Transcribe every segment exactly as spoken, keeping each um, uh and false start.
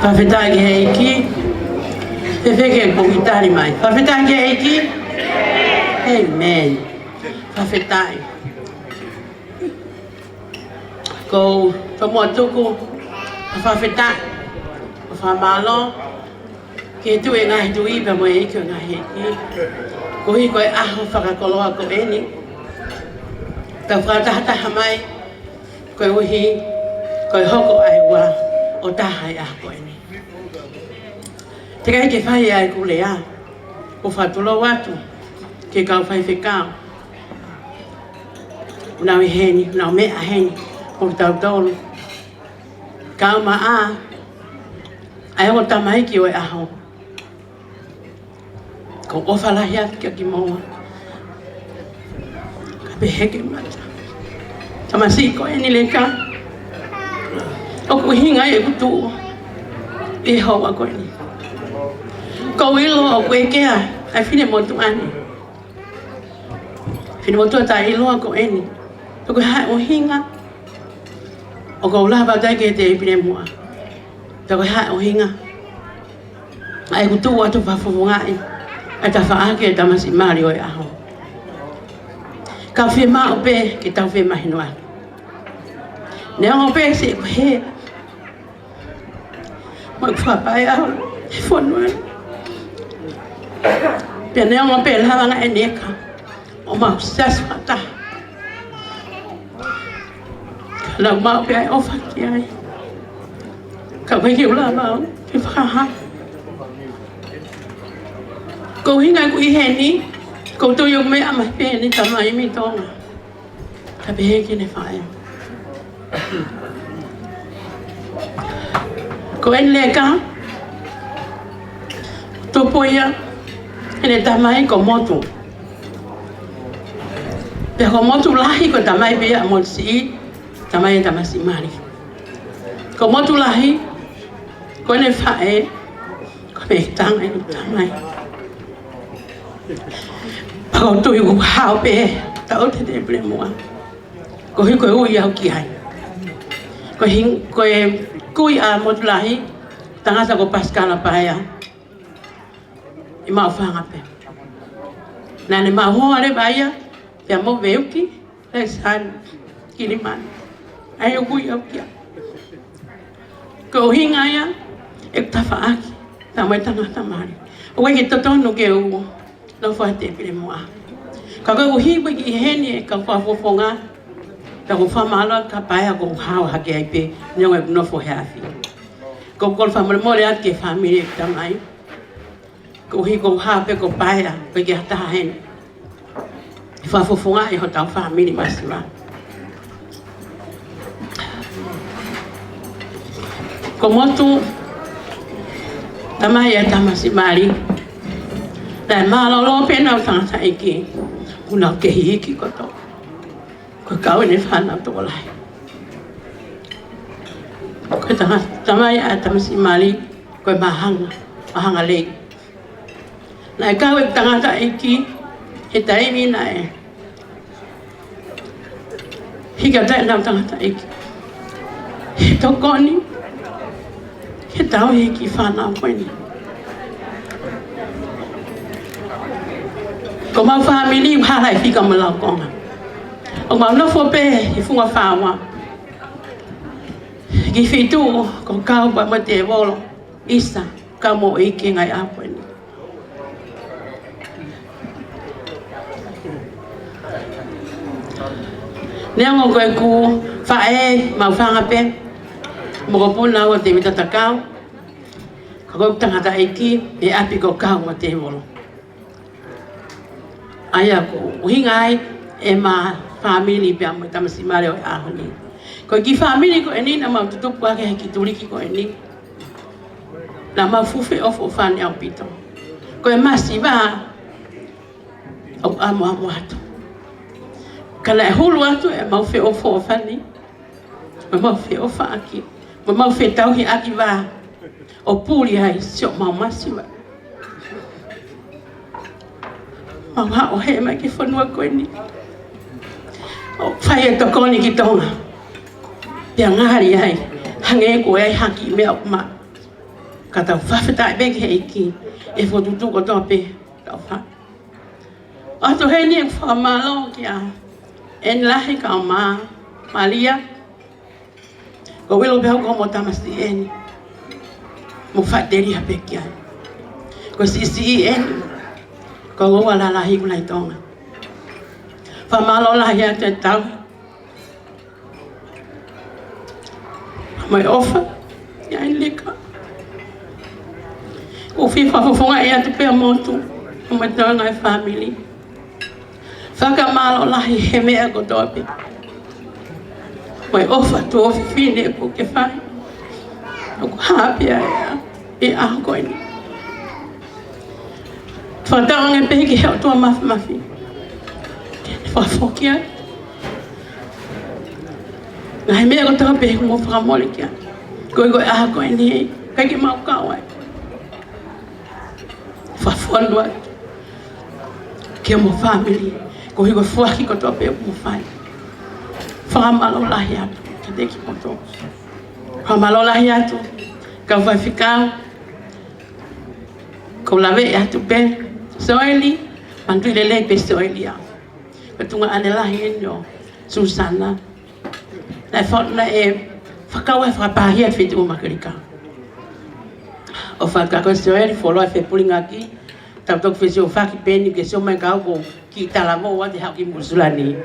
Fakafetaʻi ki he ʻEiki. Fēfē ke poupou mai? Fakafetaʻi ki he ʻEiki. ʻĒmeni. Fakafetaʻi. ʻOku ou tomuʻa tuku ʻa e fakafetaʻi mo e fakamālō ki he Tuʻi ʻo e ngaahi tuʻi pea mo e ʻEiki ʻo e ngaahi ʻeiki, koeʻuhi ko e ʻaho fakakoloa ko eni. Tau fakatahataha mai, koeʻuhi ko e hoko ʻa e ua ʻo taha ʻi he ʻaho ko eni. Teʻeki ai ke fai ʻa ʻeku lea, ʻoku ou fakatulou atu ki he kau faifekau ʻoku nau ʻi heni, ʻoku nau meʻa heni mo kitautolu. Kau mai ʻa e ongo tamaiki ʻo e ʻaho. ʻOku ou ʻofa lahi atu kiate kimoua. Kae pehē ke mata. Tamasiʻi ko eni Leka, ʻoku ʻuhinga ia ʻeku tuʻu ʻi he houa ko eni. ʻOku ou ʻilo ʻoku ʻekea ʻa e finemotuʻa ni, finemotuʻa taʻeʻiloa ko eni. Pea ko e hā e ʻuhinga ʻoku ou lava atu ai ki he tēpile muʻa? Pea ko e hā e ʻuhinga ʻa ʻeku tuʻu atu ʻo fakafofongaʻi ʻa e tafaʻaki ʻo e tamasiʻi mali ʻo e ʻaho? Ka ʻoku fiemaʻu pē ke tau femahinoʻaki. Neongo pē siʻeku hē mo ʻeku fakapaea ʻi he fonua ni, pea neongo pē e lava ʻa e ngaahi ʻeka ʻo mau siasi fakataha, ka ʻoku maʻu pē ʻa e ʻofa ki ai. Ka ʻoku ʻikai ke u lava au ke fakahā. Ko e ʻuhinga ʻeku ʻi heni, ʻoku ou tui ʻoku meʻa mai pē ʻene tamai mei Tonga. Kae pehē ki heʻene faʻē. Ko eni Leka, tupu ia ʻene tamai ko Motu. Pea ko Motu Lahi ko e tamai pē ia ʻa Motu Siʻi, tamai ʻa e tamasiʻi mali. Ko Motu Lahi, ko ʻene faʻē ko Mehitanga ʻene tamai. Pea ʻoku ou tui ʻoku hao pē ʻetau tēpile muʻa, koeʻuhi ko e ui au ki ai. Ko e hing-, ko e kui ʻa Motu Lahi, tangata ko Pasikala Paea ʻi Maʻufanga pē. Naʻá ne maʻu hoa leva ia pea mo Veuki Laisani Kilimani. ʻA ia ʻoku ui au ki ai. Ko e ʻuhinga ia ʻeku tafaʻaki pea mo e tangata mali. ʻOku ʻikai ke totonu ke u nofo he tēpile muʻa. Ka koeʻuhi ʻoku ʻi heni e kau fakafofonga, ka ʻoku ou fakamālō atu ki he paea ʻoku ou hao hake ai pē, neongo ʻeku nofo he afi. ʻOku ou kole fakamolemole atu ki he fāmili ʻeku tamai, koeʻuhi ʻoku ou hao pē ko e paea, ʻoku ʻikai ke ʻi ai ha taha heni ʻe fakafofongaʻi hotau fāmili masiva. Ko Motu, tamai ʻa e tamasiʻi mali, naʻe mālōlō pē ʻenau tangataʻeiki, ʻoku nau kei iiki kotoa. Ko e kau ʻene fānau tokolahi. Ko e tangata, tamai ʻa e tamasiʻi mali, ko e Māhanga, Māhanga Lei. Naʻe kau e tangataʻeiki he taimi naʻe hiki atu ai ʻenau tangataʻeiki. He tokoni, he tauhi e kiʻi fānau ko eni. Ko homau fāmili ʻoku hala e fika mo laukonga. ʻOku mau nofo pē he funga fāua. Kiʻi feituʻu ʻoku kau pē mo Tēvolo, ʻisa, kau mo ʻeiki he ngaahi ʻaho ko eni. Neongo ko ʻeku faʻē Maʻufanga pē, mokopuna ʻa Tēvita Takau, ka ko ʻeku tangataʻeiki he ʻapi ʻoku kau mo Tēvolo. ʻA ia ʻoku ʻuhinga ai ʻema fāmili pea mo e tamasiʻi mali ʻo e ʻaho ni. Ko e kiʻi fāmili ko eni naʻa mau tutupu hake he kiʻi tuliki ko eni, naʻa mau fuʻu feʻofoʻofani ʻaupito. Ko e masiva ʻoku ʻamuʻamu atu. Ka naʻe hulu atu ʻemau feʻofoʻofani, mo ʻemau feʻofaʻaki, mo ʻemau fetauhiʻaki vā ʻo puli ai siʻomau masiva. Mau haʻu ʻo hē mai ki he fonua ko eni ʻo fai e tokoni ki Tonga. Pea ngali ai, hangē ko e ʻai haki meʻa ʻoku maʻu. Ka tau fakafetaʻi pē ki he ʻEiki ʻi he fokotuʻutuʻu kotoa pē. Tau fa. ʻOatu heni ʻeku fakamālō kia ʻEni Lahi kae ʻumaʻā Malia. Ko e ʻilo pē au ko homo tamasiʻi ʻeni. Mo faʻiteliha pē ki ai. Ko e siʻisiʻi ʻeni. Ko e ʻoua lalahi ʻeku nai Tonga. Fakamālō lahi atu e tau. Mo e ʻofa ia ʻEni Lika. ʻOku ou fie fakafofongaʻi atu pē ʻa motu, mo e toenga e fāmili. Fakamālō lahi he meʻa kotoa pē. Mo e ʻofa tuofefine ʻoku ke fai. ʻOku hā pē ia ʻi he ʻaho ko eni. Fakatauange pē ki he ʻOtua Māfimafi. Fakafoki ai. Ngaahi meʻa kotoa pē ʻoku mau fakamole ki ai. Ko e ko e ʻaho ko eni, ʻikai ke mau kau ai. Fakafonu atu ki homo fāmili, koeʻuhi ko e foaki kotoa pē ʻoku mo fai. Fakamālō lahi atu kiate kimoutolu. Fakamālō lahi atu, kau faifekau, kou laveʻi atu pē, Soeli, manatuʻi lelei pē Soeli au. Ko e tuongaʻane lahi ʻeni ʻo Susana. Naʻe fa-, naʻe fakakau ai fakapāhia e feituʻu Makelika. ʻOfa atu kia Soeli, fuoloa e fepulingaki, tau toki fesiofaki pē ʻeni ke sio mai kau ko ki talavou ʻa te haʻu ki Nuʻusila ni.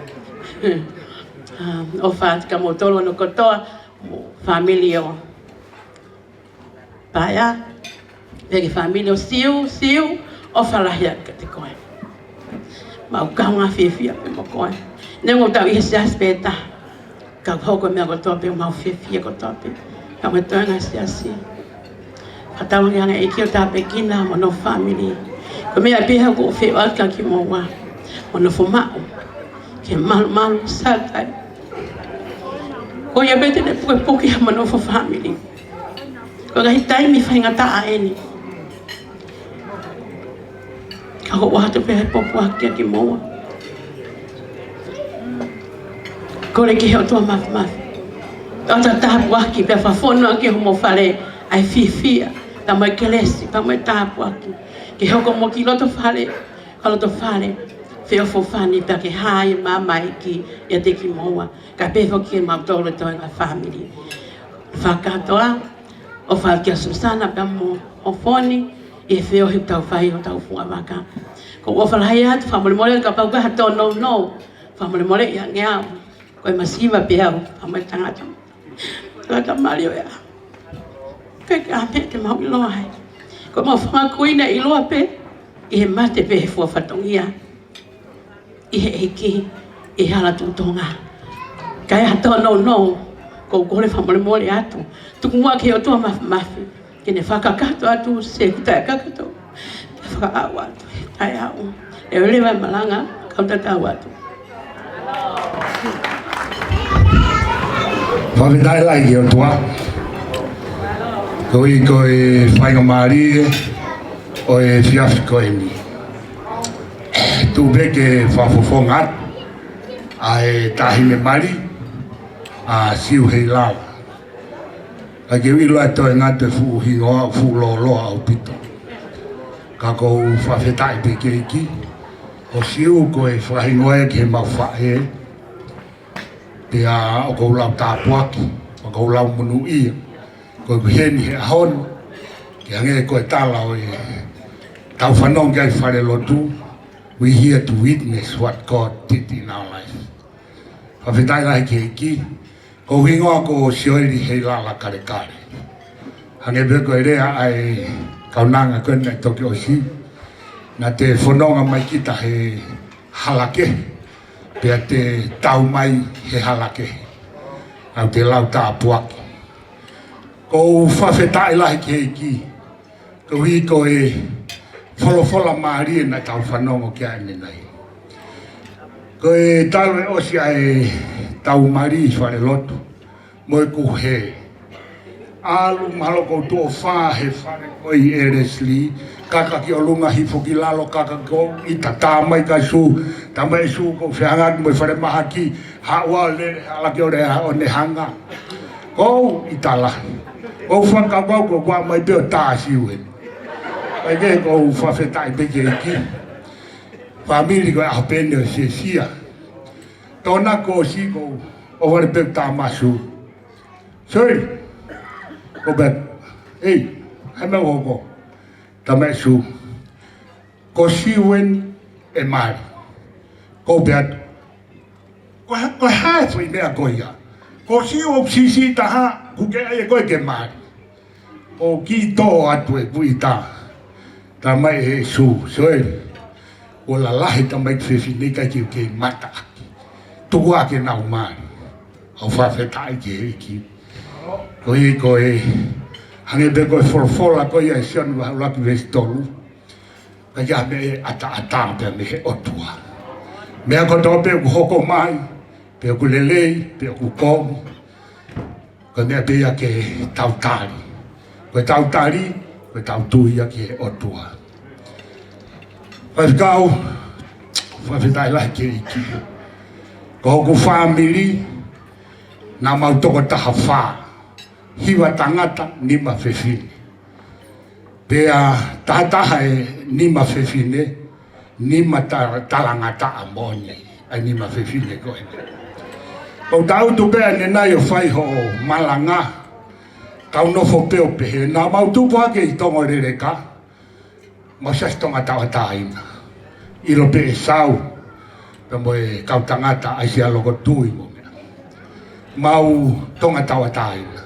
ʻA, ʻofa atu kia moutolu hono kotoa, mo e fāmili ʻo Paea, pea ki he fāmili ʻo Siu, Siu, ʻofa lahi atu kiate koe. Mau kaungā fiefia pē mo koe. Neongo ʻoku tau ʻi he siasi pē taha, ka ʻoku hoko e meʻa kotoa pē, mau fiefia kotoa pē. Ka mo e toenga siasi. Fakatauange ange ʻEiki ʻo tāpuekina mo hono fāmili. Ko e meʻa pē ia ʻoku ou feohi atu kia kimoua. Mo nofo maʻu. Ke malumalu satai. Ko ia pē te ne pukepuke ʻa homo nofo fāmili. Ko e ngaahi taimi faingataʻa ʻeni. Ka ʻoku ou ʻoatu pē ʻa e pōpoaki kia kimoua. Kole ki he ʻOtua Māfimafi. ʻOatu e tāpuaki pea fakafonu ʻaki homo fale ʻa e fiefia, pea mo e kelesi, pea mo e tāpuaki. Ke hoko mo e kiʻi loto fale, ka loto fale feʻofoʻofani pea ke hā ai e maama ʻEiki ʻiate kimoua. Kae pehē foki kimautolu e toenga fāmili. Fakakātoa, ʻofa kia Susana pea mo Hofoni, ʻi he feohi ʻoku tau fai ʻi hotau fungavaka. ʻOku ou ʻofa lahi atu, fakamolemole kapau ko ha tōnounou, fakamolemoleʻi ange au, ko e masiva pē au, pea mo e tangata. Tangata mali ʻo ia. Kae ʻikai ha meʻa te mau ʻiloa ai. Ko ʻemau fanga kui naʻe ʻiloa pē, ʻi he mate pea he fua fatongia. ʻI he ʻEiki, ʻi he hala tuʻu Tonga. Kae ʻi ai ha tōnounou, ʻoku ou kole fakamolemole atu. Tuku muʻa ki he ʻOtua Māfimafi, ke ne fakakakato atu, se kuta e kakato. Fakaʻau atu, tae au. Leveleva e malanga, kau tatau atu. Fakafetaʻi lahi ki he ʻOtua. Koeʻuhi ko e faingamālie ʻo e efiafi ko eni. Tuku pē ke fakafofonga atu ʻa e taʻahine mali, ʻa Siu Heilala. ʻIkai ke u ʻilo ʻa e toenga ʻo e fuʻu hingoa, fuʻu lōloa ʻaupito. Ka ʻoku ou fakafetaʻi pē ki he ʻEiki, ʻo Siu ko e fakahingoa ia ki heʻemau faʻē, pea ʻoku ou lau tāpuaki, ʻoku ou lau monūʻia, ko ʻeku ʻi heni he ʻaho ni, ke hangē ko e tala ʻo ʻetau fanongo ki ai falelotu, we here to witness what God did in our life. Fakafetaʻi lahi ki he ʻEiki, ko hoku hingoa ko Sioeli Heilala Kalekale. Hangē pē ko e lea ʻa e kaunanga ko ē naʻe toki ʻosi, naʻa te fononga mai kita he hala kehe, pea te tau mai he hala kehe. ʻOku te lau tāpuaki. ʻOku ou fakafetaʻi lahi ki he ʻEiki, koeʻuhi ko e folofola mālie naʻa tau fanongo ki ai ʻanenai. Ko e talu e ʻosi ʻa ʻetau mali ʻi falelotu, mo ʻeku hē. ʻAlu mahalo ko e tuʻo fā he fale ko ē ʻi Ellerslie, kaka ki ʻolunga hifo ki lalo, kaka ko ē ʻi tatā mai ka sū, tā mai e sū ʻoku ou fehangahangai mo e falemahaki, haʻu ʻo lele, hala ke ʻoua ʻe hanga. Ko ʻeku ʻita lahi. ʻOku ou fakakaukau ko e kau mai pē ʻo tā Siueni. ʻIkai ke, ʻoku ou fakafetaʻi pē ki he ʻEiki. Fāmili, ko e ʻaho pē eni ʻo e fiefia. Tōnaki ʻo Siueni, ʻoku ou ʻohovale pē ʻo tā mai Siueni. Sorry. Ko e pē, ei, hei meʻa ʻoku hoko. Tā mai Siueni. Ko Siueni ʻe mali. Kou pehē atu, ko e hā, ko e hā e foʻi meʻa ko ia? Ko Siueni ʻoku siʻisiʻi taha, ʻoku ke ʻai ʻe koe ke mali. ʻOku ou kiʻi tō atu ʻeku ʻita. Tā mai ʻe Siueni, Siueni, ʻoku lalahi tamaiki fefine, ʻikai ke u kei mata ʻaki. Tuku ā ke nau mali. ʻOku ou fakafetaʻi ki he ʻEiki. Ko e, ko e, hangē pē ko e folofola ko ia ʻi Sione vahe ʻuluaki veesi tolu. ʻIkai ke ʻi ai ha meʻa ʻe ʻataʻatā pea mei he ʻOtua. Meʻa kotoa pē ʻoku hoko mai, pe ʻoku lelei, pe ʻoku kovi, ko e meʻa pē ia ke tau tali. Ko ʻetau tali, ko ʻetau tui ia ki he ʻOtua. Faifekau, fakafetaʻi lahi ki he ʻEiki. Ko hoku fāmili, naʻa mau toko taha fā. Hiva tangata, nima fefine. Pea taha taha e nima fefine, nima ta-, talangataʻa moʻoni ʻa e nima fefine ko ē. ʻOku ou tangutu pē ʻanenai ʻo fai hoʻo malanga, kau nofo pē ʻo pehē, naʻa mau tupu hake ʻi Tongoleleka, mau siasi Tonga Tauʻatāina. ʻIlo pē ʻe Sau, pea mo e kau tangata ʻAisea Lokotui mo meʻa. Mau Tonga Tauʻatāina.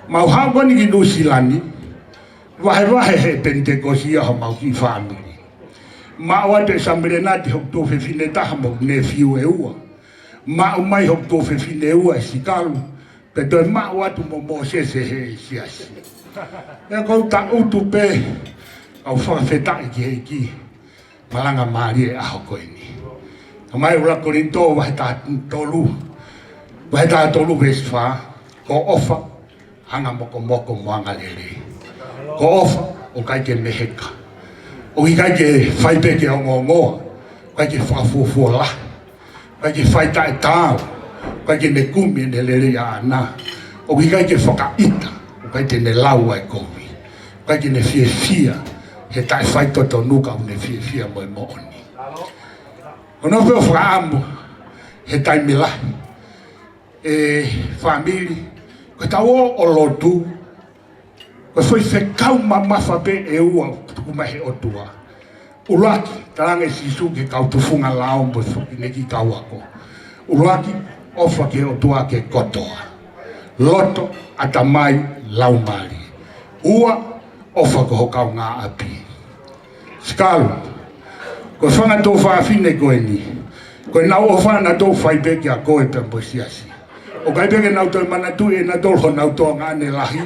Mau haʻu ko eni ki Nuʻusila ni, vahevahe he Penitekosi ia homau kiʻi fāmili. Maʻu atu ʻe Samilenati hoku tuofefine ʻe taha mo e nefiu ʻe ua. Maʻu mai hoku tuofefine ʻe ua ʻe Sikalu, pea toe maʻu atu mo Mōsese he siasi. Pea ʻoku ou tangutu pē, ʻoku ou fakafetaʻi ki he ʻEiki, malanga mālie ʻaho ko eni. Ka mai ʻuluaki Kolinitō vahe taha tolu, vahe taha tolu veesi fā, ko e ʻofa, anga mokomoko mo anga lelei. Ko e ʻofa, ʻoku ʻikai ke meheka. ʻOku ʻikai ke fai pē ke ongoongoa, ʻoku ʻikai ke fakafuofua lahi. ʻIkai ke fai taʻetaau, ʻikai ke ne kumi ʻene lelei ʻaʻana. ʻOku ʻikai ke fakaʻita, ʻikai te ne lau ʻa e kovi. ʻIkai ke ne fiefia he taʻefaitotonu, ka ʻoku ne fiefia mo e moʻoni. ʻOku ou nofo ʻo fakaʻamu he taimi lahi, ʻe fāmili, ko ʻetau ō ʻo lotu, ko e foʻi fekau mamafa pē ʻe ua ʻoku tuku mai he ʻOtua. ʻUluaki, talaange ʻe Sīsū ki he kau tufunga lao mo e foʻi ne kiʻi kau ako. ʻUluaki, ʻofa ki he ʻOtua ʻaki e kotoa. Loto, ʻatamai, laumālie. Ua, ʻofa ki ho kaungāʻapi. Sikalu, ko e fanga tuofāfine ko eni, ko ʻenau ʻofa naʻa nau fai pē kia koe pea mo e siasi. ʻOku ʻikai pē ke nau toe manatuʻi ʻe nautolu honau toʻonga ʻanelahi.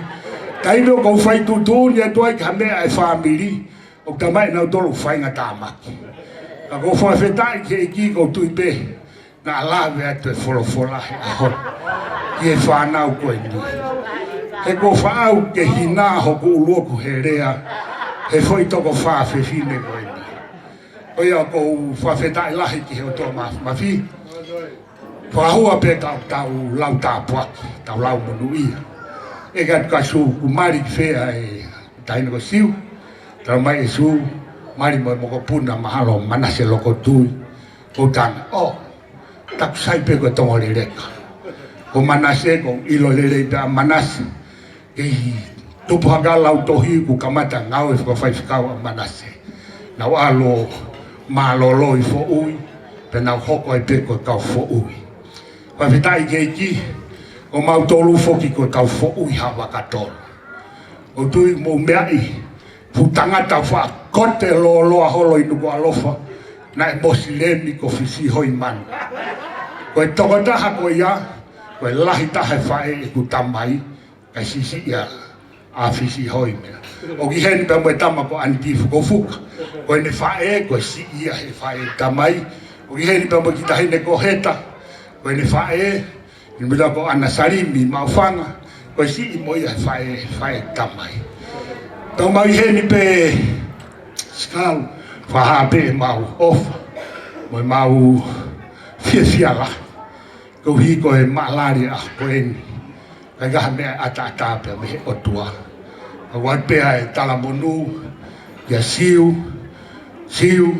Taimi ʻoku ou fai tuʻutuʻuni atu ai ki ha meʻa ʻa e fāmili, ʻoku talamai ʻe nautolu faingatāmaki. Ka ʻoku ou fakafetaʻi ki he ʻEiki, ʻoku ou tui pē naʻa lave atu e folofola he ʻaho ni ki he fānau ko eni. He kuo faʻa aʻu ke hina hoku ʻulu ʻoku helea he foʻi toko fā fefine ko eni. Ko ia ʻoku ou fakafetaʻi lahi ki he ʻOtua Māfimafi. Fakahua pē ka tau lau tāpuaki, tau lau monūʻia. ʻEke atu kia Sū, kuo mali ki fē ʻa e taʻahine ko Siu? Talamai ʻe Sū, mali mo e mokopuna mahalo Manase Lokotui. Ko u tala ange, ʻo, taku sai pē ko e Tongoleleka. Ko Manase, ʻoku ou ʻilo lelei pē ʻa Manase. Kei tupu hake ʻa e lautohi kuo kamata ngāue fakafaifekau ʻa Manase. Nau ʻalu ʻo mālōlō ʻi Foʻui, pea nau hoko ai pē ko e kau Foʻui. Fakafetaʻi ki he ʻEiki, ko mautolu foki ko e kau Foʻui Havakatolo. ʻOku ou tui mou meaʻi, fuʻu tangata faʻa kote lōloa holo ʻi Nukuʻalofa, naʻe Mosilemi ko Fisihoimanu. Ko e tokotaha ko ia, ko e lahi taha e faʻē ʻeku tamai, kae siʻisiʻi ʻa Fisihoi meʻa. ʻOku ʻi heni pea mo e tama ko ʻAniti Fukofuka, ko ʻene faʻē, ko e siʻi ia he faʻē tamai. ʻOku ʻi heni pea mo e kiʻi taʻahine ko Heta, ko ʻene faʻē, ʻi mila ko ʻAna Salimi Maʻufanga, ko e siʻi mo ia he faʻē, faʻē tamai. Tau mau ʻi heni pē Sikalu, fakahā pē ʻemau ʻofa mo ʻemau fiefia lahi koeʻuhi ko e maʻalali ʻaho ko eni. Kae ʻikai ha meʻa ʻataʻatā pea mei he ʻOtua. Ka ʻoku ʻai pē ʻa e talamonū kia Siu, Siu,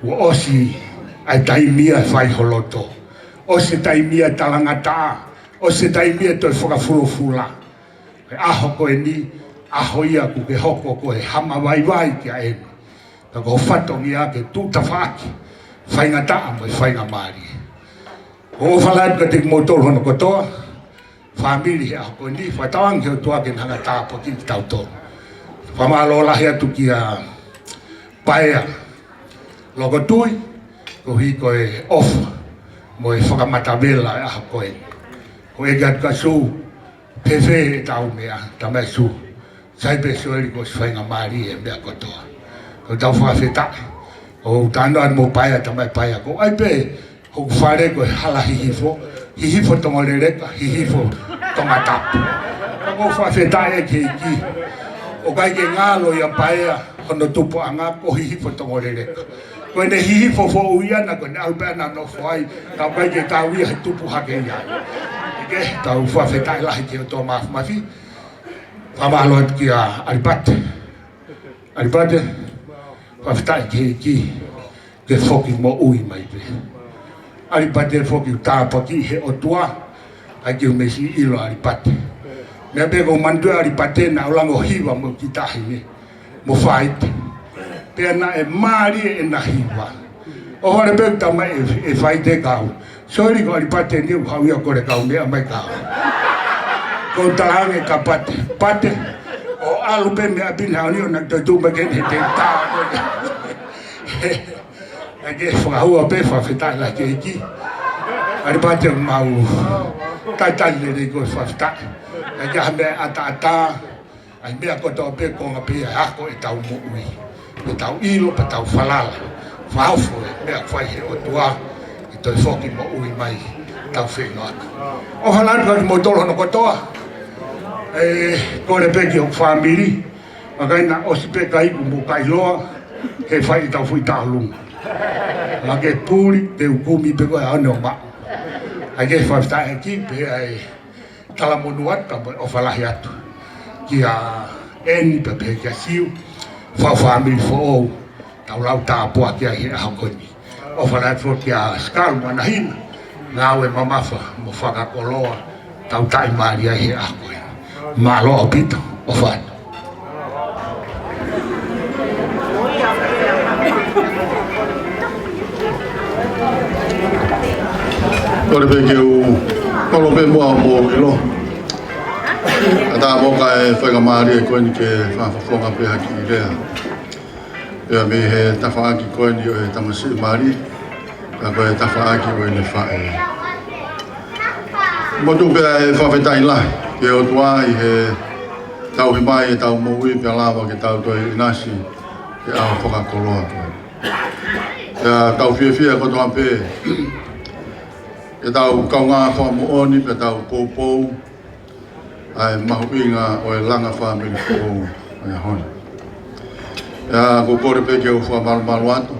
kuo ʻosi ʻa e taimi ia ʻe fai ho loto. ʻOsi e taimi ia ʻe talangataʻa. ʻOsi e taimi ia ʻe toe fakafulufula. He ʻaho ko eni, ʻaho ia kuo ke hoko ko e hama vaivai kia eni. Ka ko ho fatongia ke tuʻu tafaʻaki, faingataʻa mo e faingamālie. ʻOku ou ʻofa lahi atu kiate kimoutolu hono kotoa, fāmili he ʻaho ko eni, fakatauange ki he ʻOtua ke ne hanga ʻo tāpuakiʻi kitautolu. Fakamālō lahi atu kia Paea Lokotui, koeʻuhi ko e ʻofa mo e fakamatavela ʻo e ʻaho ko eni. Ko e kiate koe Sū, fēfē ʻetau meʻa, Tamai Sū? Sai pē Soeli, kuo ʻosi faingamālie e meʻa kotoa. Ko ʻetau fakafetaʻi. ʻOku ou talanoa atu mo Paea, Tamai Paea, ʻoku ʻai pē hoku fale ko e hala Hihifo, Hihifo Tongoleleka, Hihifo Tongatapu. ʻOku ou fakafetaʻi ki he ʻEiki. ʻOku ʻikai ke ngalo ʻia Paea hono tupuʻanga ko Hihifo Tongoleleka. Ko ʻene hihifo foʻou ia naʻa, ko ʻene ʻalu pē ʻo nofo ai, ka ʻoku ʻikai ke tau ia he tupu hake ia. ʻIkai, tau fakafetaʻi lahi ki he ʻOtua Māfimafi. Fakamālō atu kia ʻAlipate. ʻAlipate, fakafetaʻi ki he ʻEiki, ke foki moʻui mai pē. ʻAlipate foki, tāpuakiʻi he ʻOtua, ʻai ke u meʻa siʻi ʻilo ʻAlipate. Meʻa pē ʻoku ou manatuʻi ʻa ʻAlipate naʻa ku langa ʻo hiva mo e kiʻi taʻahine mo Faite. Pea naʻe mālie ʻena hiva. ʻOhovale pē Tamai ʻe, ʻe Faite kia au: Soeli, ko ʻAlipate ni, ʻoku haʻu ia ʻo kole kau meʻa mai kia au. Ko u talaange kia Pate, Pate, ʻo ʻalu pē mei ʻapi ni he ʻaho ni ʻo na toetuʻu mai ke ne te tā. Naʻe ke fakahua pē, fakafetaʻi lahi ki he ʻEiki. ʻAlipate, mau talitali lelei koe, fakafetaʻi. Naʻe ʻikai ha meʻa ʻataʻatā, ʻa e meʻa kotoa pē ko e ngaahi pē ia ʻa e ako ʻetau moʻui. Pea tau ʻilo, pea tau falala. Fakaofo e meʻa ʻoku fai he ʻOtua, ʻi he toe foki moʻui mai ʻetau feʻiloaki. ʻOfa lahi atu kiate kimoutolu hono kotoa. ʻE, kole pē ki hoku fāmili. Vakai naʻe ʻosi pē kai kuo mou kai loa, he fai ʻetau foʻi tauʻolunga. Naʻa ke puli, te u kumi pē koe ʻaho ni ʻo maʻu. ʻAi ke fakafetaʻi ki he ʻEiki, pea ʻe talamonū atu pea mo e ʻofa lahi atu kia eni pea pehē kia Siu, fau fāmili foʻou, tau lau tāpuaki ai he ʻaho ko eni. ʻOfa lahi atu kia Sikalu mo Anahina, ngāue mamafa mo fakakoloa, tau taʻimālie ai he ʻaho ko eni. Mālō ʻaupito, ʻofa atu. Kole pē ke u, kole pē muʻa mo ʻilo. Ka ta mo ka e faingamālie ko eni ke fakafofonga pē ha kiʻi lea. Pea mei he tafaʻaki ko eni ʻo e tamasiʻi mali, ka ko e tafaʻaki ʻo ʻene faʻē. Motu pē ʻa e fakafetaʻi lahi ki he ʻOtua ʻi he tauhi mai ʻetau moʻui pea lava ke tau toe ʻinasi he ʻaho fakakoloa ko eni. Pea tau fiefia kotoa pē ke tau kaungā fakamoʻoni pea tau poupou ʻa e mahuʻinga ʻo e langa fāmili foʻou ʻo e ʻaho ni. Pea ʻoku ou kole pē ke u fakamalumalu atu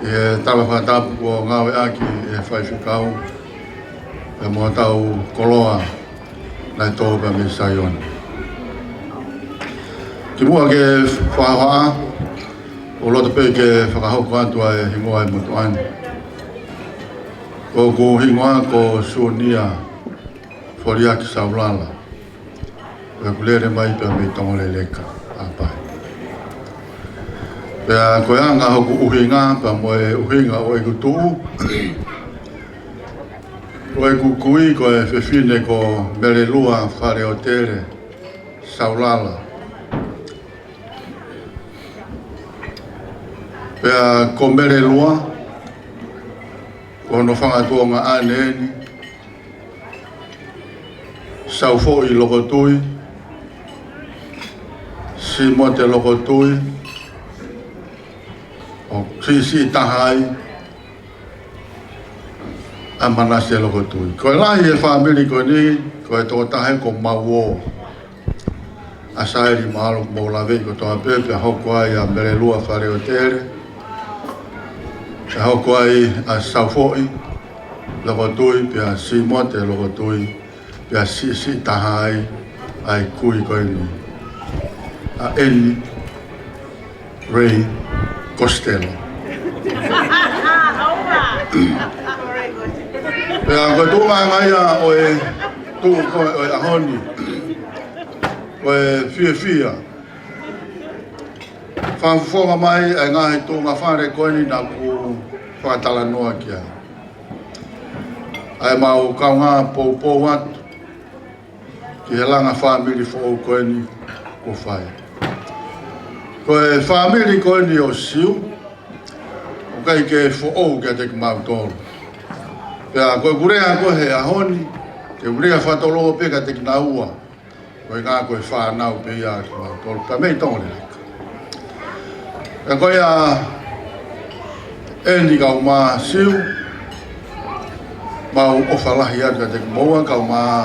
ʻi he tala fakatapu kuo ngāueʻaki ʻe he faifekau pea mo hotau koloa naʻe tō pē mei Saione. Kimuʻa ke fakahohaʻa, ʻoku ou loto pē ke fakahoko atu ʻa e hingoa ʻo e motuʻa ni. Ko hoku hingoa ko Sunia Foliaki Saulala. Pea ʻoku ou lele mai pē mei Tongoleleka, ʻApahi. Pea ko e anga hoku ʻuhinga, pea mo e ʻuhinga ʻo ʻeku tuʻu, ko ʻeku kui ko e fefine ko Melelua Faleotele Saulala. Pea ko Melelua, ko hono fanga tuongaʻane eni, Saufoʻi Lokotui, Simote Lokotui, ʻo siʻisiʻi taha ai ʻa Manase Lokotui. Ko e lahi e fāmili ko eni, ko e tokotaha ko Mauō. ʻA Saeli, mahalo mou laveʻi kotoa pē, pea hoko ai ʻa Melelua Faleotele, pea hoko ai ʻa Saufoʻi Lokotui, pea Simote Lokotui, Pea siʻisiʻi taha ai ʻa e kui ko eni, ʻa ʻEni Rei Kositelo. Pea ko e tuʻunga ia ʻo e tuʻu ko ē ʻo e ʻaho ni, ko e fiefia fakafofonga mai ʻa e ngaahi tuʻunga fale ko eni naʻa ku fakatalanoa ki ai. ʻA e mau kaungā poupou atu ki he langa fāmili foʻou ko eni kuo fai. Ko e fāmili ko eni ʻo Siu, ʻoku ʻikai ke foʻou kiate kimautolu. Pea ko ʻeku lea ko ē he ʻaho ni, te u lea fakatolonga pē kiate kinaua. Ko e ngaahi ko e fānau pē ia kimautolu, pea mei Tongoleleka. Pea ko ia ʻEni kae ʻumaʻā Siu, mau ʻofa lahi atu kiate kimoua kae ʻumaʻā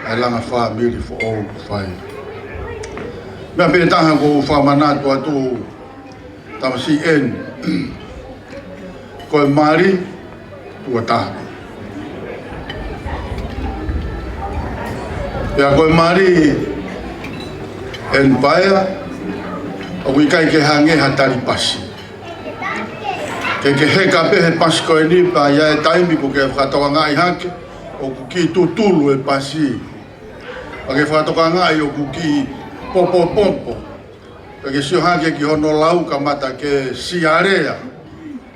ʻa e langa fāmili foʻou kuo fai. Meʻa pē taha ʻoku ou fakamanatu atu, tamasiʻi ʻEni, ko e mali tuʻo taha. Pea ko e mali ʻEni Paea, ʻoku ʻikai ke hangē ha tali pasi. Ke ke heka pē he pasi ko eni pea ʻi ai e taimi ʻoku ke fakatokangaʻi hake ʻoku kiʻi tutulu e pasi. Pea ke fakatokangaʻi ʻoku kiʻi popopopo. Pea ke sio hake ki hono lau kamata ke sialea.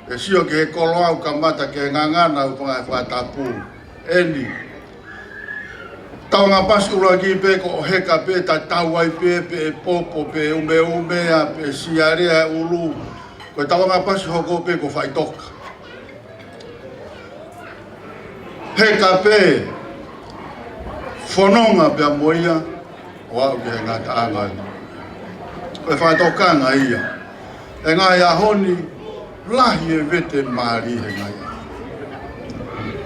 Ke sio ki he koloa ʻoku kamata ke ngangana ʻo fanga he fakatapu. ʻEni, tauʻanga pasi ʻuluaki pē ko hoʻo heka pē, tatau ai pē pe ʻe popo pe ʻumeʻume ʻa pe sialea e ʻulu. Ko e tauʻanga pasi hoko pē ko faʻitoka. Heka pē, fononga pea mo ia, ʻo aʻu ki he ngataʻanga ni. Ko e fakatokanga ia. He ngaahi ʻaho ni, lahi e vete mali he ngaahi ʻaho.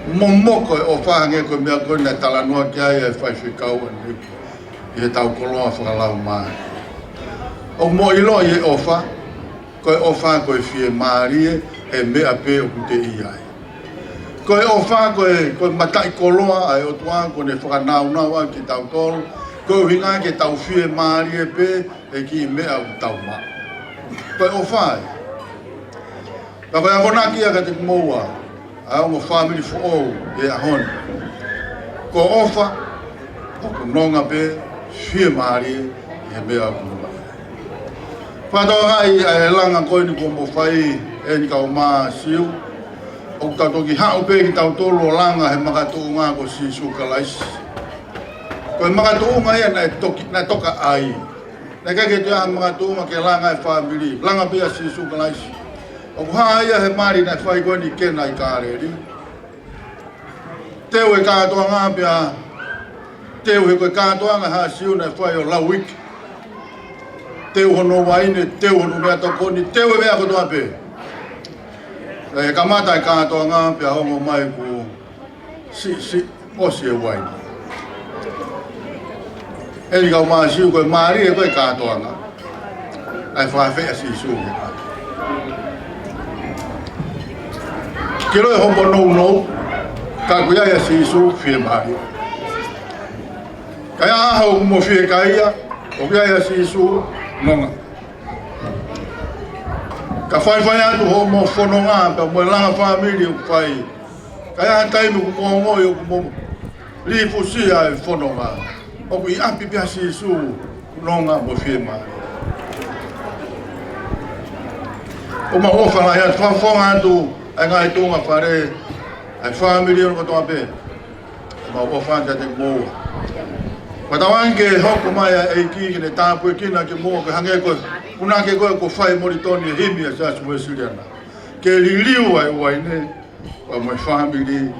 Momoko e ʻofa hangē ko e meʻa ko ē naʻe talanoa ki ai e faifekau ʻanenai ʻi heʻetau koloa fakalaumālie. ʻOku mou ʻiloʻi e ʻofa, ko e ʻofa ko e fiemālie he meʻa pē ʻoku te ʻi ai. Ko e ʻofa ko e, ko e mataʻikoloa ʻa e ʻOtua kuo ne fakanaunau ʻaki kitautolu, ko e ʻuhinga ke tau fiemālie pē he kiʻi meʻa ʻoku tau maʻu. Ko e ʻofa ē. Pea ko e akonaki ia kiate kimoua, ʻa e ongo fāmili foʻou he ʻaho ni. Ko e ʻofa, ʻoku nonga pē, fiemālie he meʻa ʻoku nonga. Fakatokangaʻi ʻa e langa ko eni kuo mou fai ʻEni kae ʻumaʻā Siu, ʻoku tau toki haʻu pē kitautolu ʻo langa he makatuʻunga ko Sīsū Kalaisi. Ko e makatuʻunga ia naʻe toki, naʻe toka ai. Naʻe ʻikai ke toe ʻi ai ha makatuʻunga ke langa e fāmili, langa pē ʻia Sīsū Kalaisi. ʻOku hā ia he mali naʻe fai ko eni ʻi Kena ʻi Kāleli. Teu e kātoanga pea, teu he ko e kātoanga ʻa Siu naʻe fai ʻo lauiki. Teu hono uaine, teu hono meʻatokoni, teu e meʻa kotoa pē. ʻE kamata e kātoanga pea ongo mai kuo siʻisiʻi ʻosi e uaine. ʻEni kae ʻumaʻā Siu, ko e mali ē ko e kātoanga. ʻA e fakafeʻao ʻa Sīsū. Ke ʻilo e homo nounou, ka ʻoku ʻi ai ʻa Sīsū fiemālie. Ka ʻi ai ha ʻaho ʻoku mo fiekaia, ʻoku ʻi ai ʻa Sīsū nonga. Ka faifai atu hoʻomo fononga pea mo e langa fāmili ʻoku fai. Ka ʻi ai ha taimi ʻoku mo ongoʻi ʻoku mo lifusia e fononga, ʻoku ʻi ʻapi pē ʻa Sīsū nonga mo fiemālie. ʻOku mau ʻofa lahi atu, fakafofonga atu ʻa e ngaahi tuʻunga fale, ʻa e fāmili ʻo kotoa pē. ʻOku mau ʻofa atu kiate kimoua. Fakatauange ke hoko mai ʻa e ʻEiki ke ne tāpuekina kimoua, ke hangē ko e punake ko ē kuo fai ʻe Molitoni he himi ʻa e Siasi Uēsiliana. Ke liliu ʻa e uaine, pea mo e fāmili,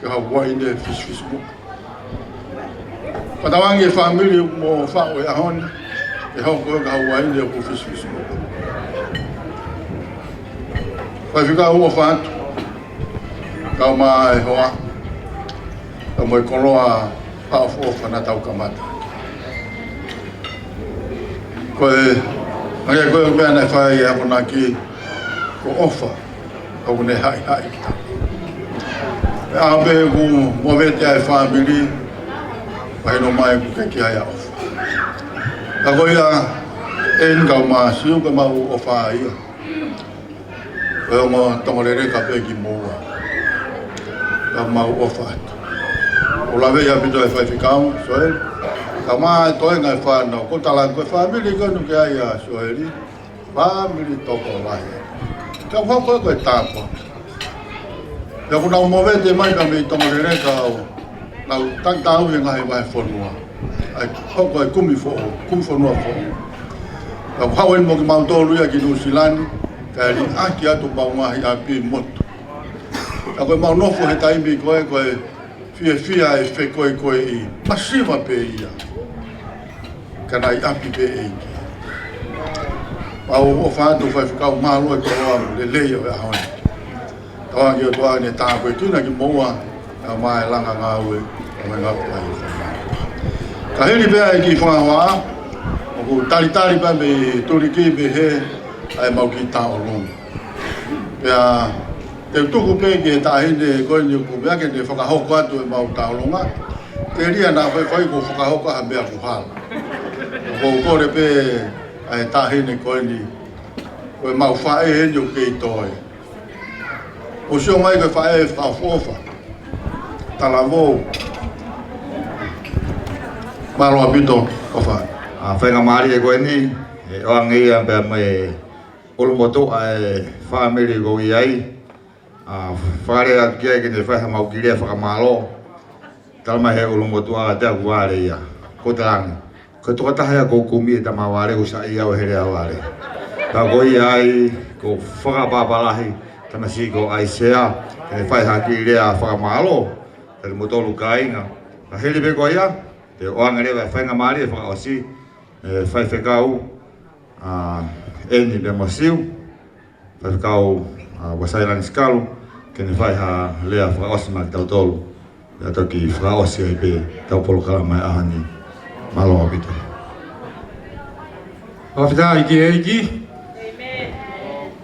ke ha uaine fisifisimuʻa. Fakatauange e fāmili ʻoku mo faʻu he ʻaho ni, ke hoko ko ha uaine ʻoku fisifisimuʻa. Faifekau, ʻofa atu. Kae ʻumaʻā e hoa, kae ʻumaʻā e koloa, ʻa e ʻofa naʻa tau kamata. Ko e, hangē ko e meʻa naʻe fai he akonaki, ko e ʻofa ʻoku ne haʻihaʻi kita. Pea ʻi ai pē ʻoku movete ai e fāmili, Mahino mai ʻoku ke ʻi ai ʻa e ʻofa. Ka ko ia, eni kau Masiu, ko e mau ʻofa ia. Ko e ongo Tonga Leleka pē kimoua. Ka mau ʻofa atu. ʻOku ou lave ia ʻaupito ʻa e faifekau, Soeli. Ka mo e toenga e fānau, ko e tala ko e fāmili ko eni ʻoku ke ʻi ai ʻa Soeli. Fāmili tokolahi. Ka ʻoku hoko ko e tāpuaki. Pea ʻoku nau movete mai pē mei Tonga Leleka ʻo nau taki tau he ngaahi vahefonua. ʻAi, hoko e kumi foʻou, kumi fonua foʻou. Pea ʻoku haʻu eni mo kimautolu ia ki Nuʻusila ni, kae liʻaki atu homau ngaahi ʻapi motu. Ka ko e mau nofo he taimi ko ē, ko e fiefia e fekoekoeʻi, masiva pē ia. Ka naʻe ʻi ʻapi pē ʻEiki. Mau ʻofa atu faifekau, mālō e koloa lelei ʻo e ʻaho ni. Tauange ki he ʻOtua ke ne tāpuekina kimoua, kae ʻumaʻā e langa ngāue, ʻo e ngāue ʻa e fānau. Ka hili pē ʻa e kiʻi fakahoa, ʻoku talitali pē mei tuliki pē he, ʻa e mau kiʻi tauʻolunga. Pea te u tuku pē ki he taʻahine ko eni ʻoku meʻa ke ne fakahoko atu e mau tauʻolunga. Telia naʻa faifai kuo fakahoko ha meʻa kuo hala. ʻOku ou kole pē ʻa e taʻahine ko eni, ko e mau faʻē eni ʻoku kei toe. ʻOku sio mai ko e faʻē fakaʻofoʻofa. Talavou. Mālō ʻaupito, ʻofa. ʻA e faingamālie ko eni, ʻe ʻoange ia pea mo e ʻulumotuʻa e fāmili ʻoku ou ʻi ai. ʻA, fakalea atu ki ai ke ne fai ha mau kiʻi lea fakamālō. Tala mai he ʻulumotuʻa te aku vale ia. Ko Talangi. Ko e tokotaha ia ʻoku ou kumi e tama vale, ʻoku saiʻia au he lea vale. Ka ko ia ai, ʻoku ou fakaʻapaʻapa lahi, tamasiʻi ko ʻAisea, ke ne fai ha kiʻi lea fakamālō, kiate kimoutolu kāinga. Ka hili pē ko ia, te u ʻoange leva e faingamālie fakaʻosi, e faifekau, ʻa, ʻEni pea mo Siu, faifekau, ʻa, Uasailani Sikalu, ke ne fai ha lea fakaʻosi maʻa kitautolu. Pea toki fakaʻosi ai pē ʻetau polokalama he ʻaho ni. Mālō ʻaupito. Fakafetaʻi ki he ʻEiki.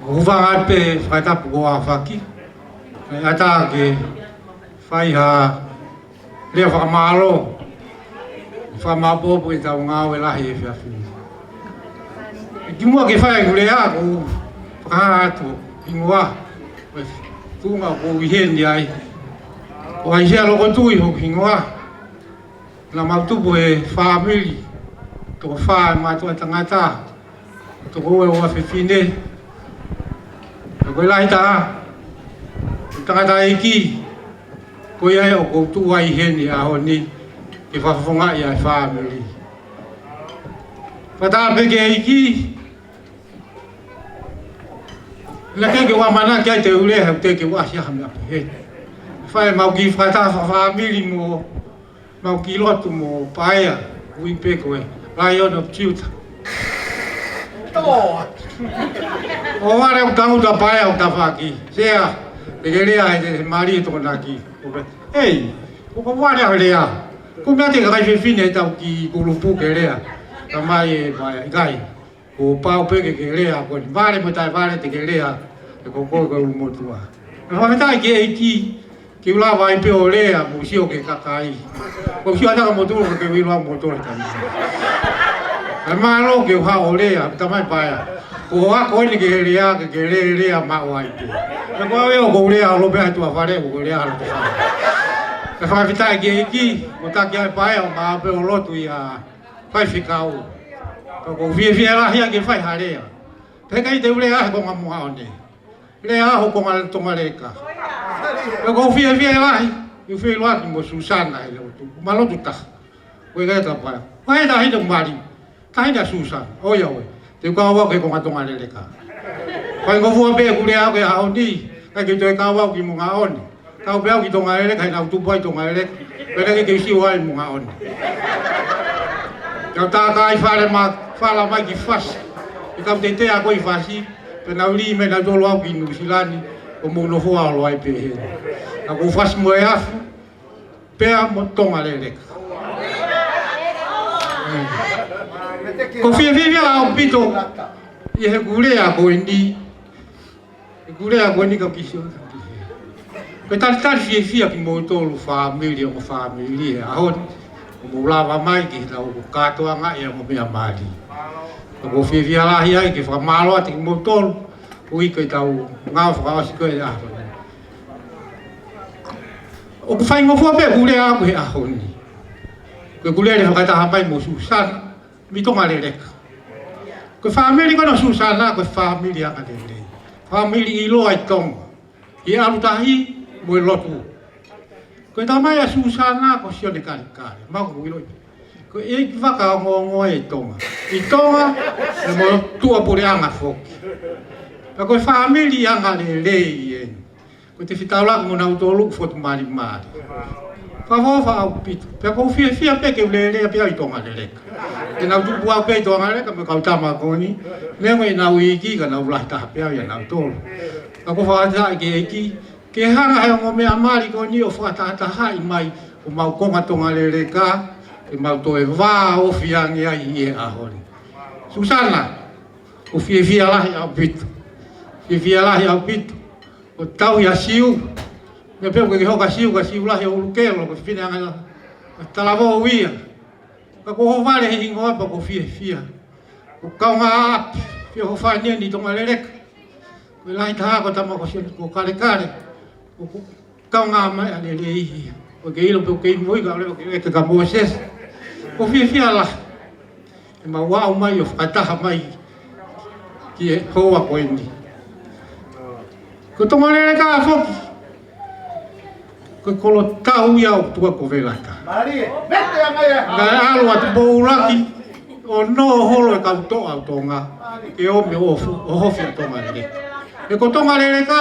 ʻOku ou fakaʻapaʻapa pē fakatapu ko e ʻaho ni. Kae ʻatā ke fai ha lea fakamālō. Fakamāʻopoʻopo ʻetau ngāue lahi he efiafi ni. ʻE kimuʻa ke fai ʻeku lea ʻoku ou fakahā atu hingoa. Ko e tuʻunga ʻoku ou ʻi heni ai. Ko ʻAisea Lokotui hoku hingoa. Naʻa mau tupu he fāmili. Toko fā e mātuʻa tangata. Toko ua e uafefine. Ka ko e lahi taha, tangataʻeiki, ko ia ʻoku ou tuʻu ai heni he ʻaho ni, ke fakafofongaʻi ʻa e fāmili. Fakatapu pē ki he ʻEiki, naʻe ʻikai ke u ʻamanaki ai te u lea he ʻoku teʻeki ke u ʻasi ha meʻa pehē. Fai mau kiʻi fakataha fakafāmili mo mau kiʻi lotu mo Paea, ui pē ko e Lion of Judah. ʻO vale ʻoku tangutu ʻa Paea ʻo tafaʻaki. Sea, te ke lea he, he mali e Tokonaki. ʻOku pehē, ei, ʻoku vale ʻa e lea. Ko e meʻa te ke kai fefine ʻetau kiʻi kulupu ke lea. Tamai e Paea, ʻikai. Kuo pau pē ke ke lea, ko e vale mo taʻe vale te ke lea, ʻe ko koe ko e ʻulumotuʻa. Pea fakafetaʻi ki he ʻEiki, ke u lava ai pē ʻo lea, mou sio ki he kakai. Mou sio ʻatā ka mou tuʻu, ke u ʻilo au mou tuʻu he taimi. Kae mālō ke u haʻu ʻo lea, tamai Paea. Ko e ako eni ki he lea, ke ke lea, lea maʻu ai pē. Pea ko au ia ʻoku ou lea, ʻo lopea atu ʻa fale, ʻoku ou lea, ʻa loto fale. Pea fakafetaʻi ki he ʻEiki, ʻo taki ai Paea, ʻo maʻu pē ʻo lotu ia faifekau. Ka ʻoku ou fiefia lahi ʻa ke fai ha lea. Pea ʻikai te u lea he konga Muʻa One. Lea ho konga Tonga Leleka. Pea ʻoku ou fiefia lahi. ʻI he feʻiloaki mo Susana he lotu. Ma lotu taha. Ko e kai tapa. Ko e tahi no mali. Tahi na Susana. ʻOi, ʻoi. Te u kau au ki he konga Tonga Leleka. Faingofua pē ʻeku lea au ki he ʻaho ni. ʻIkai ke toe kau au ki Muʻa One. Kau pē au ki Tonga Leleka, he naʻa ku tupu ai Tonga Leleka. Pea naʻe ʻikai ke u sio ai Muʻa One. Kau tākai fale ma, fala mai ki Fasi. ʻE kau tetea ko ē ʻi Fasi. Pea naʻa ku lī mai nautolu au ki Nuʻusila ni. ʻO mou nofo ʻalu ai pē heni. Naʻa ku Fasi mo e Afu. Pea mo Tonga Leleka. ʻOku ou fiefia ʻaupito. ʻI heʻeku lea ko eni. ʻEku lea ko eni kau kiʻi sio. Ko e talitali fiefia kimoutolu fāmili, ongo fāmili he ʻaho ni. Mou lava mai ki heʻetau kātoanga ʻa e ongo meʻa mali. ʻOku ou fiefia lahi ai ke fakamālō atu kimoutolu, ʻuhi ko ʻetau ngāue fakaʻosi ko ē ʻa e ʻaho ni. ʻOku faingofua pē ʻeku lea ʻaʻaku he ʻaho ni. Ko ʻeku lele fakataha mai mo Susana mei Tonga Leleka. Ko e fāmili ko ena ʻo Susana, ko e fāmili angalelei. Fāmili ʻiloa ʻi Tonga. ʻI he ʻalu tahi mo e lotu. Ko e tamai ʻa Susana ko Sione Kalekale, maʻu ʻiloa. Ko e ʻeikivaka ongoongo ʻi Tonga. ʻI Tonga, pea mo tuʻapuleʻanga foki. Pea ko e fāmili angalelei eni. Ko e fetaulaki mo nautolu ʻoku fotu malimali. Fakaʻofoʻofa ʻaupito. Pea ʻoku ou fiefia pē ke u lele pē au ʻi Tonga Leleka. Ke nau tupu au pē ʻi Tonga Leleka mo e kau tama ko eni. Neongo ʻenau iiki ka nau lahi taha pē au ʻia nautolu. Ka ʻoku ou fakafetaʻi ki he ʻEiki, ke hanga he ongo meʻa mali ko eni ʻo fakatahatahaʻi mai homau konga Tonga Leleka, ke mau toe vāofi ange ai ʻi he ʻaho ni. Susana, ʻoku ou fiefia lahi ʻaupito. Fiefia lahi ʻaupito. ʻO tau ia Siu. Meʻa pē ʻoku ke hoka Siu, ka Siu lahi ʻo ʻUlukelo, ko e fefine anga ia. Talavou ia. Ka ko ho vale he hingoa pea ʻoku ou fiefia. Ko e kaungā ʻapi, fie ho fānau ʻi Tonga Leleka. Ko e lahi taha ko e tama ko Sione ko Kalekale. Ko e kaungā meʻa lelei ia. ʻOku ke ʻilo pē ʻoku ke ʻi mui ka ʻoku ke ʻeke kia Mōsese. ʻOku ou fiefia lahi. ʻE mau aʻu mai ʻo fakataha mai ki he houa ko eni. Ko Tonga Leleka foki. Ko e kolo tau ia ʻo Tuʻa ko Velata. Mālie, mete anga ia. Naʻe ʻalu atu Poulaki ʻo nō holo e kau toʻa ʻo Tonga. Ke ō mai ʻo fu-, ʻo hofi ʻa Tonga Leleka. He ko Tonga Leleka,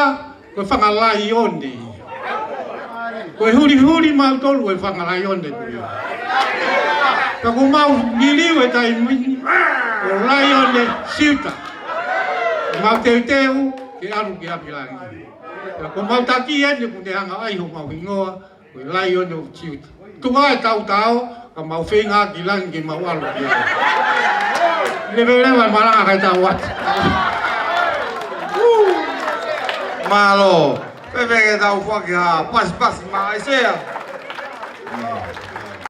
ko e fanga laione ia. Ko e hulihuli mautolu e fanga laione ko ia. Ka ko mau liliu e taimi ni, ko Laione Siuta. Mau teuteu ke ʻalu ki ʻapi langi. Ka ko mau taki eni ʻoku ne hanga ʻai homau hingoa, ko e Laione ʻo Siuta. Tuku ā e tautau, ka mau feinga ki langi ke mau ʻalu ki ai. Leveleva e malanga kae tau atu. Mālō. Pea pehē ke tau foaki ha pasipasi maʻa ʻAisea.